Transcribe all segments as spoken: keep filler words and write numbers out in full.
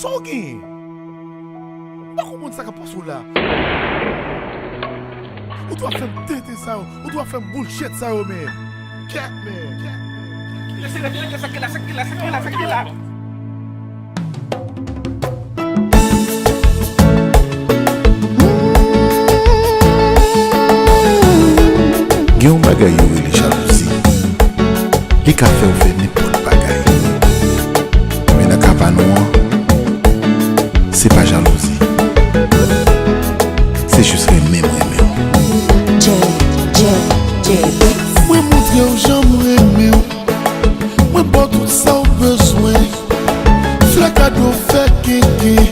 Sa w genyen? M pa konprann sa k ap pase w la. Ou t ap fè m tenten sa yo, ou t ap fè m bullshit sa yo, man. Kèt, man. Kèt, man. Kèt, man. Kèt, man. Kèt, man. Kèt, man. Kèt, man. Gen yon bagay yo rele jalouzi. Li ka fè w fè nenpòt bagay. Men nan ka pa nou an, se pa jalouzi. Se jis renmen m renmen w. J, J, J Beats. Mwen montre w jan m renmen w. Mwen ba w tout sa w bezwen. Flè, kado, fè kenken.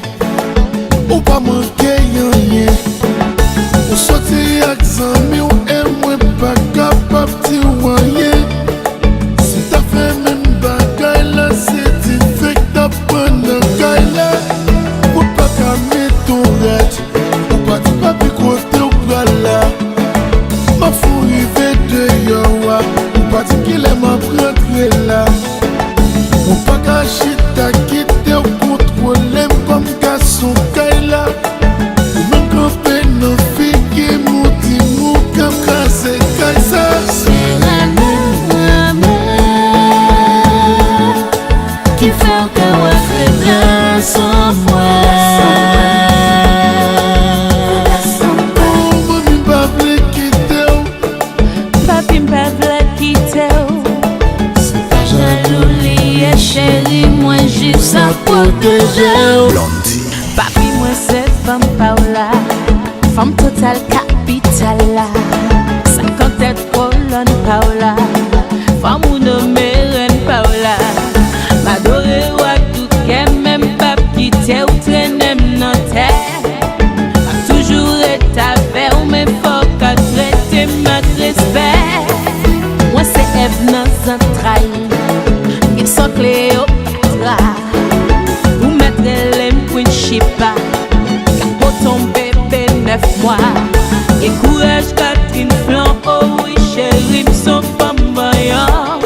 Ou pa manke anyen. Ou soti ak zanmi w e mwen pa kapab di w anyen. Si w ta fè menm bagay la, se dife k t ap pran nan kay la. Mwen pa ka met w rèd. Ou pa di papi kote w pral la. M ap fè w rive deyò a. Ou pa di kilè m ap rantre la. Ou pa ka chita kite w kontwole m kòm gason kay la. Ou menm kanpe nan figi m, ou di m ou k ap kraze kay sa. Se renmen mwen ki fè w ka wè feblès an mwen. Oh, manmi m pa vle kite w. Papi m pa vle kite w. Se pa jalou li ye, cheri, mwen jis ap pwoteje w. Blondedy. Papi mwen se fanm pa w la, fanm total kapital la, senkant tèt kolòn pa w la, fanm ou nonmen rèn pa w la. M adore w ak tout kè, men m p ap kite w trennen m nan tè. M ap toujou ret avè w, men fò w ka trete m ak respè. Mwen se èv nan zantray, gen san Kleopatra. Ou mèt rele m Queen Chipa, ka pote yon bebe nèf mwa. Gen kouraj Catherine Flan, o wi cheri m se yon fanm vanyan.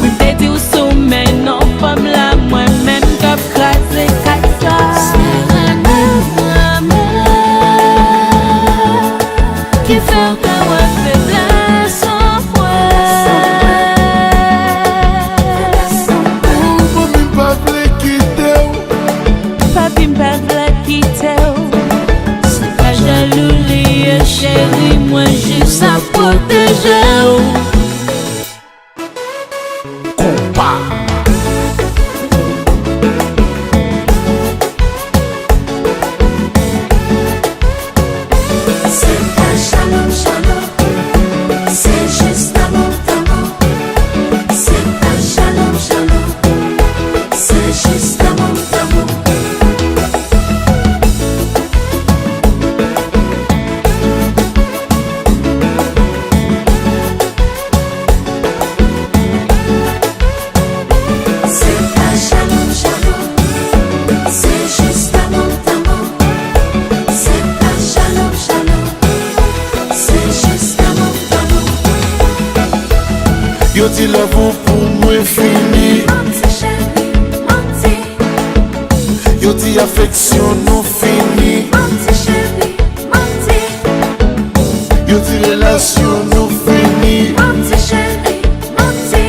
Wi, m te di w si w mennen yon fanm la, mwen menm k ap kraze kay sa. Se renmen mwen ki fè w ka wè feblès an mwen. Ou manmi m pa vle kite w. Papi m pa vle kite w. Se pa jalou li ye, cheri, mwen jis ap pwoteje w. Konpa. Se pa jalou, jalou. Se jis damou, damou. Se pa jalou, jalou. Se jis damou, damou. Se pa jalou, jalou. Se jis damou, damou. Se pa jalou, jalou. Se jis damou, damou. Yo di love ou pou mwen fini. Manti, cheri, manti. Yo di afeksyon nou fini. Manti, cheri, manti. Yo di relasyon nou fini. Manti, cheri, manti.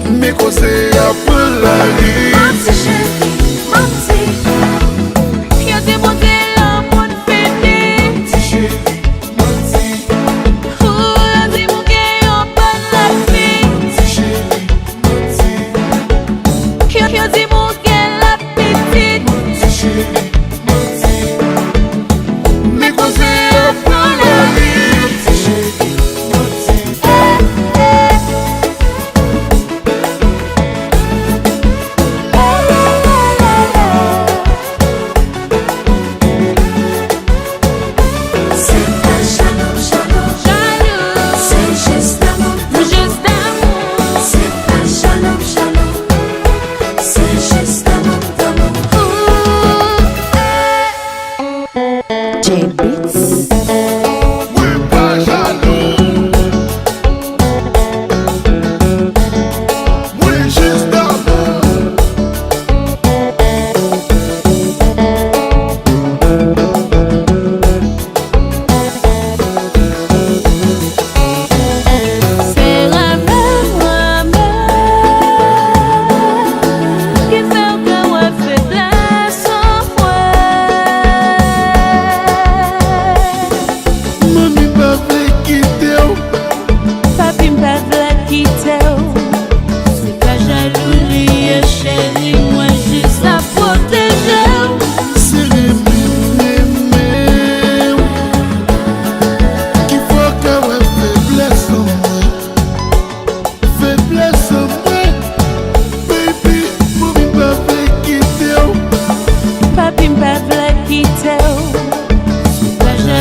Men koze a pran lari. Manti, cheri, manti. Yo di Bondye lanmou n fini. Manti, cheri, manti. Ou yo di m ou gen yon bòn lavi. Manti, cheri, manti. Yo, yo di m ou gen lapitit. Manti, cheri, manti. Men koze a pran lari. Manti, cheri, manti. Eh, eh. Eh, eh, eh.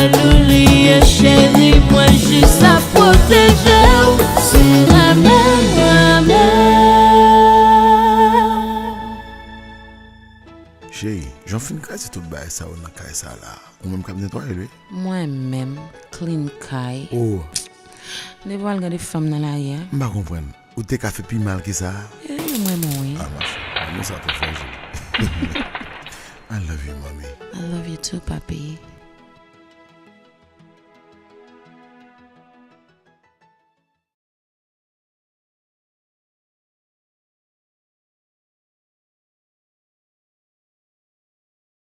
Alelouya, cheri, mwen jis ap pwoteje w. Se lanmè, lanmè. Cheri, jan w fin kraze tout bagay sa yo nan kay sa la, ou menm k ap netwaye l, wi. Mwen menm, clean kay. Oh. Depi w al gade fanm nan lari a. M pa konprann. Ou te ka fè pi mal ke sa? Eh, mwen, mwen, wi. Ah, ma chère, lanmou sa twò frajil. I love you, mommy. I love you too, papi.